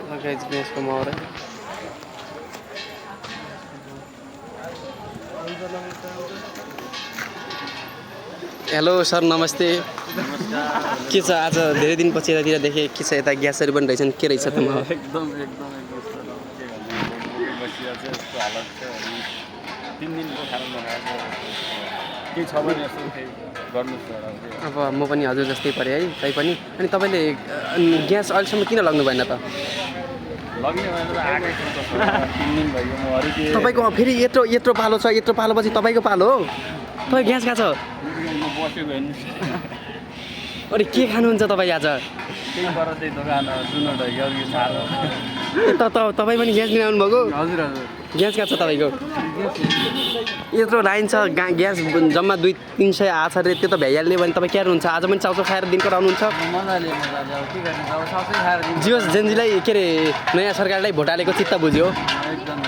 Guys भैंसको माउरा hello sir नमस्ते के छ आज धेरै दिनपछि यतातिर देखेँ के छ यता ग्यासहरू पनि रहेछन् के रहेछ त म एकदम बसिया चाहिँ यस्तो हालत छ 3 दिनको खाना नखाएको के छ भने यस्तो केही गर्नुस् अब म पनि हजुर जस्तै परे है तै पनि अनि तपाईँले ग्यास अहिलेसम्म किन लग्नु भएन त लग्ने भएर त आकै छ त 3 दिन भयो म अरु के तपाईको फेरि यत्रो पालो छ यत्रो पालोपछि तपाईको पालो हो तपाईँ ग्यास खान्छ म बसेको हेर्नु अनि के खानुहुन्छ तपाईँ आज त्यही पर त्यही दोकान जुन ढैक्यो अघि सारो तपाईँ पनि ग्यास लिन आउनुभएको हजुर हजुर ग्यास कहाँ छ तपाईँको यत्रो लाइन छ ग्यास जम्मा 200-300 आछ अरे त्यो त भ्याइहाल्ने भने तपाईँ क्या हुनुहुन्छ आज पनि चाउचाउ खाएर दिनको आउनुहुन्छ मजाले अब के गर्ने अब सबै खाएर दिन्छ जियोस् जेनजीलाई के अरे नयाँ सरकारलाई भोट हालेको चित्त बुझ्यो एकदम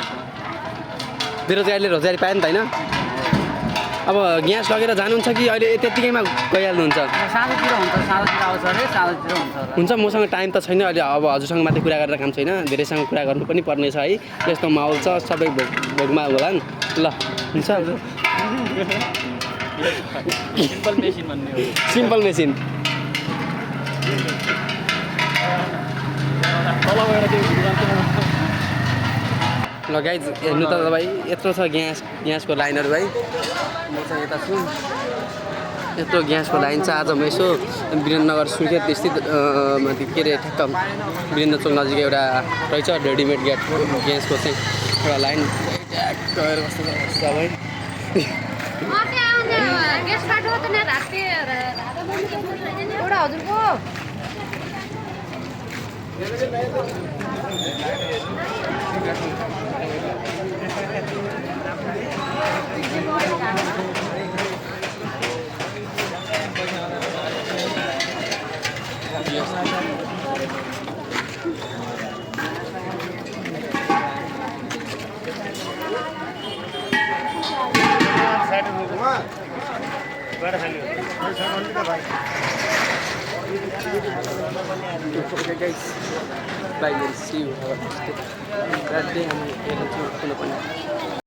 बेरोजगारीले रोजगारी पायो नि त होइन अब ग्यास लगेर जानुहुन्छ कि अहिले त्यत्तिकैमा गइहाल्नुहुन्छ साँझतिर हुन्छ साँझतिर आउँछ अरे साँझतिर हुन्छ हुन्छ मसँग टाइम त छैन अहिले अब हजुरसँग मात्रै कुरा गरेर काम छैन धेरैसँग कुरा गर्नु पनि पर्ने छ है यस्तो माहौल छ सबै भोगमा होला नि ल हुन्छ सिम्पल मेसिन भन्ने हो सिम्पल मेसिन ल गाइज हेर्नु त तपाईँ यत्रो छ ग्यासको लाइनहरू है म चाहिँ यता छु यत्रो ग्यासको लाइन छ आज म यसो वीरेन्द्रनगर सुर्खेत स्थित माथि के अरे ठ्याक्क वीरेन्द्र चोक नजिक एउटा रहेछ रेडिमेड ग्यासको चाहिँ एउटा लाइन ट्याक्क गएर कस्तो छ भाइ हजुरको guys, bye, see you. Have a nice day.